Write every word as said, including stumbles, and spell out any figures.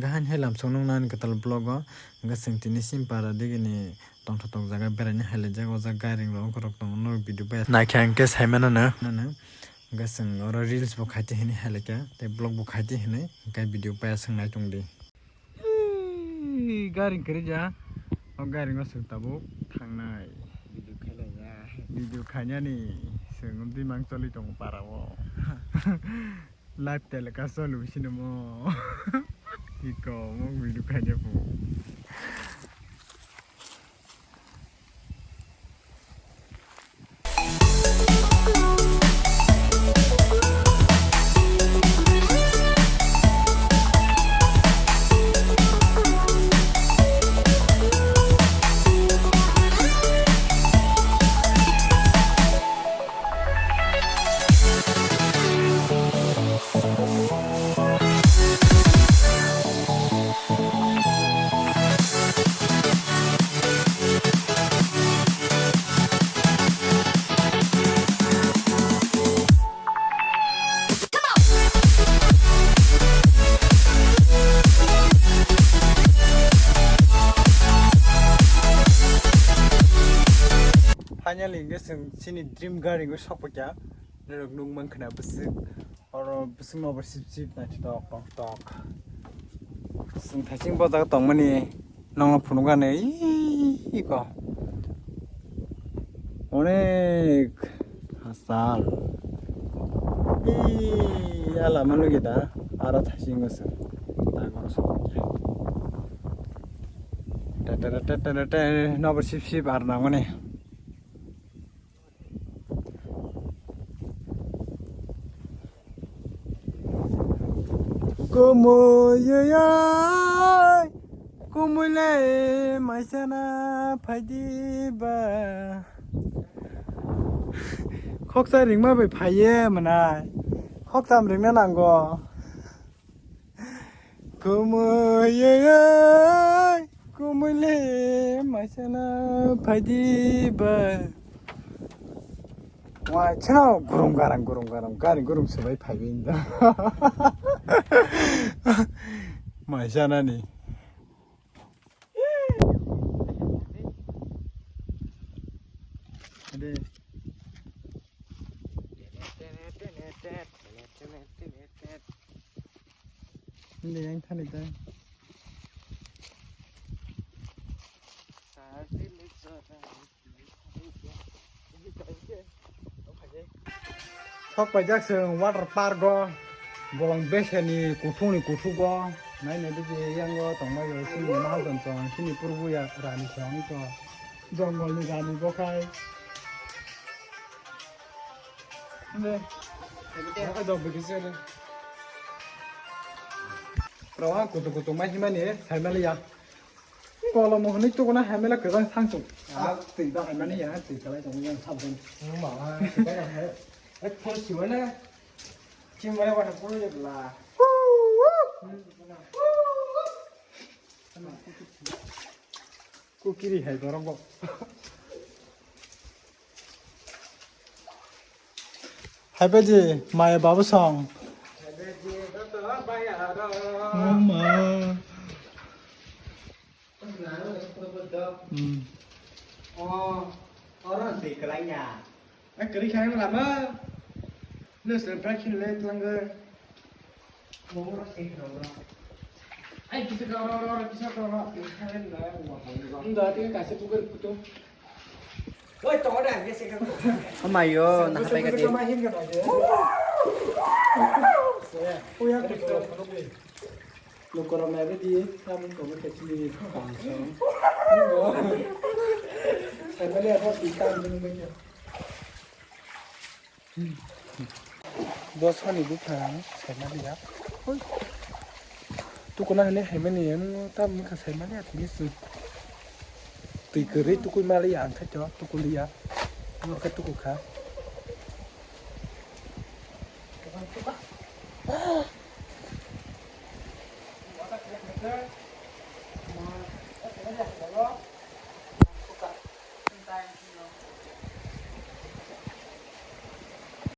Gahan hai lamsok nung nani kwtal vlog o, hwnkhe chwng tini Simpara digini tongthok tong jaga beraina hai laijak, o jaga gairing rok ongkhorok tongo, norok video bai naikha hwnkhe saimano no. Nano, hwnkhe chwng oro reels bo khaiti hinwi hai laikha, tei vlog bo khaiti hinwi, hwnkhe video bai aswk nai tong di. Gairing kwrwi ja, o gairing o chwng tabuk thangnai. Video khailaiya. Video khainani chwng bimang choli tongo para o. Live telecast choli bisino mo. Iko mo video khaina phu. Finally, hwnkhe chwng chini dream gari o sokphaikha. Norok nukmankha na bwswk. Oro bwswk nobar sip sip naithotok tongthok. Chwng thaising bo jaga tongmani nokno phunukgani iko. Onek hachal. Ii, a lama nukya da, aro thaisingo chwng. Nagoro sokya. Tetere tetere te, nobar sip sip ar nangmani. Kumui le maisana phaidi ba. Khoksa ringma bai phaiye mwnai. Khoktam ringna nango. Kumui, kumui le maisana phaidi ba. Wai chano gurum garang, gurum garang, gari gurum swbai phaibi inda. Maisana ni. Ade. Hindi yang thani ta. Sok paijak chwng water park o, bolong beseni kuthung ni kuthuk o, nai nai biji yang o tongmai o, chini mahal tong chong, chini purbu ya rani chong to, jongol ni rani bokhai. Hindi. Hindi. Bokhai jok biji sini. Roha kutu kutu mai himani, sai mali ya. Kolomo hwnwi tukuna hamela kwbang thangchung. Ah, twi ba hamani ya, twi kalai tong yang sabun. Nung ma ha, twi ba hai. Eh, phone siwala. Chim wala wala phone je la. Kukiri hai borok bo. Hai baji maya babu song. Mama. Hmm. Oh, orang sih kelainya. Eh, kiri kaya lama. Lu semprak sih le telangga. Amayo, na hapai ka di. Lukorok nai di, kamu kamu kecil. Saya beli apa kita minum banyak. Bosoni bupha ang saimaliya. Oi. Tukuna hwnwi haimani, ano tam wngkha saimaliya tini chwng. Twi kwrwi tukui maliya ang khaito tukuliya. Ano khe tukukha.